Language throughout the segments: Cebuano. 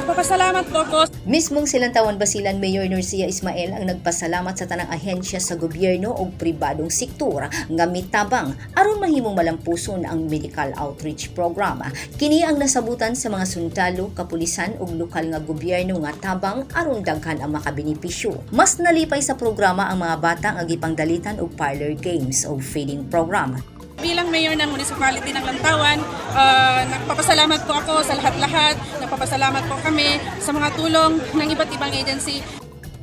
Nagpapasalamat po ako. Mismong si Lantawan Basilan Mayor Nurcia Ismael ang nagpasalamat sa tanang ahensya sa gobyerno ug pribadong sektor nga mitabang aron mahimong malampuson ang medical outreach program. Kini ang nasabutan sa mga sundalo, kapulisan ug lokal nga gobyerno nga tabang aron daghan ang makabenepisyo. Mas nalipay sa programa ang mga bata nga gipangdalitan og parlor games o feeding program. Bilang mayor ng municipality ng Lantawan, nagpapasalamat po ako sa lahat-lahat, nagpapasalamat po kami sa mga tulong ng iba't ibang agency.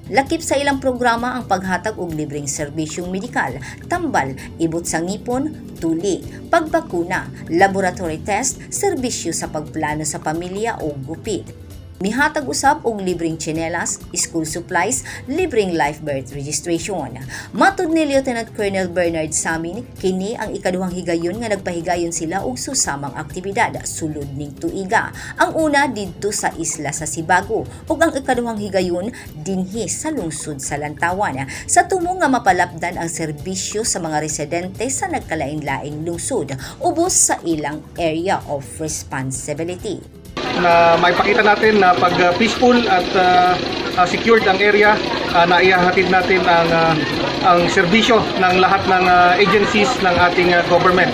Lakip sa ilang programa ang paghatag og libreng serbisyong medikal, tambal, ibot sa ngipon, tuli, pagbakuna, laboratory test, serbisyo sa pagplano sa pamilya o gupit. Mihatag usab og libreng tsinelas, school supplies, libreng live birth registration. Matud ni Lieutenant Colonel Bernard Samin, kini ang ikaduhang higayon nga nagpahigayon sila og susamang aktibidad sulod ning tuiga. Ang una didto sa isla sa Sibago ug ang ikaduhang higayon dinhi sa lungsod sa Lantawan. Sa tumo nga mapalapdan ang serbisyo sa mga residente sa nagkalain-laing lungsod ubos sa ilang area of responsibility. Na maipakita natin na pag peaceful at secured ang area, na ihahatid natin ang serbisyo ng lahat ng agencies ng ating government.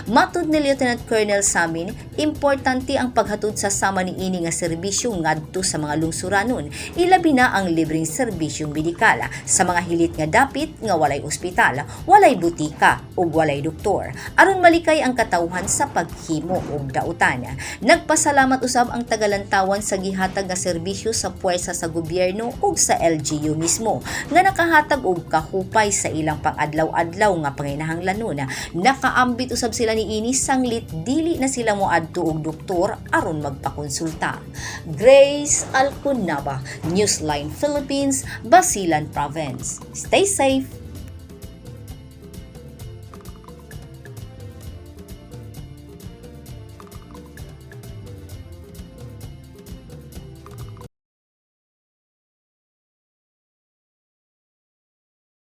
Matud ni Lieutenant Colonel Samin, importante ang paghatod sa sama niini nga serbisyo ngadto sa mga lungsuranon, ilabi na ang libreng serbisyong medikal sa mga hilit nga dapit nga walay ospital, walay butika ug walay doktor, aron malikay ang katawhan sa paghimo og dautan. Nagpasalamat usab ang tagalantawan sa gihatag nga serbisyo sa puwersa sa gobyerno ug sa LGU mismo nga nakahatag og kahupay sa ilang pang-adlaw-adlaw nga panginahanglanon. Nakaambit usab sila niini sanglit dili na sila moadto og doktor aron magpakonsulta. Grace Alconaba, Newsline Philippines, Basilan Province. Stay safe.